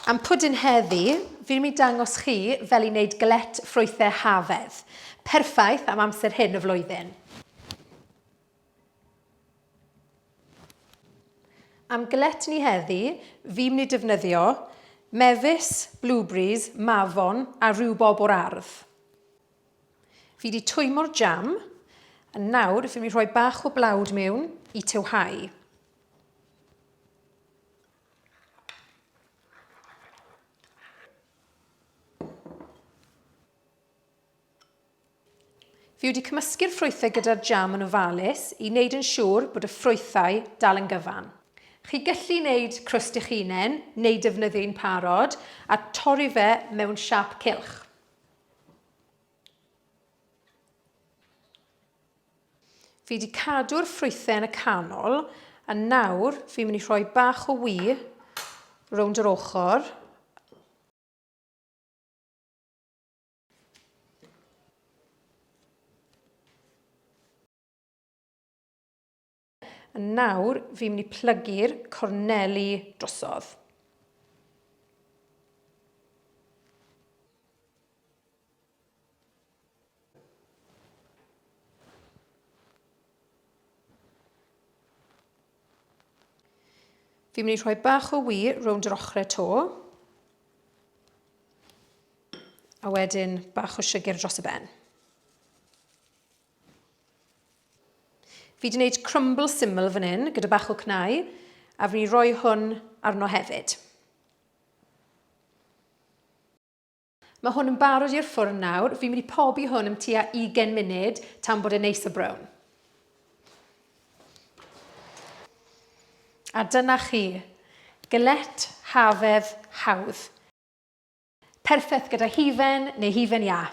Am pwdin heddi, fi'n mynd i dangos chi fel i wneud galette ffrwythau hafedd. Perffaith am amser hyn y flwyddyn. Am galette ni heddi, fi'n mynd i defnyddio mefus, blueberries, mafon a rhiwbob o'r ardd. Fi 'di twymo'r jam, a nawr fi'n mynd i rhoi bach o blawd mewn i tywhau. Fi wedi cymysgu'r ffrwythau gyda'r jam yn ofalus i wneud yn siŵr bod y ffrwythau dal yn gyfan. Chi gyllu wneud crwst eich hunain neu defnyddio un parod a torri fe mewn siâp cylch. Fi wedi cadw'r ffrwythau yn y canol a nawr fi'n mynd i rhoi bach o wy rownd yr ochr. A nawr fi'n mynd i plygu'r corneli drosodd. Fi'n mynd i rhoi bach o wy rownd yr ochrau to. A wedyn bach o siwgr dros y ben. Fi wedi gwneud crumble syml fan hyn gyda bach o cnau a fi'n rhoi hwn arno hefyd. Mae hwn yn barod i'r ffwrn nawr. Fi'n mynd i pobi hwn am tua 20 munud tan bod e'n neis a brown. A dyna chi. Galette hafedd hawdd. Perffaith gyda hufen neu hufen iâ.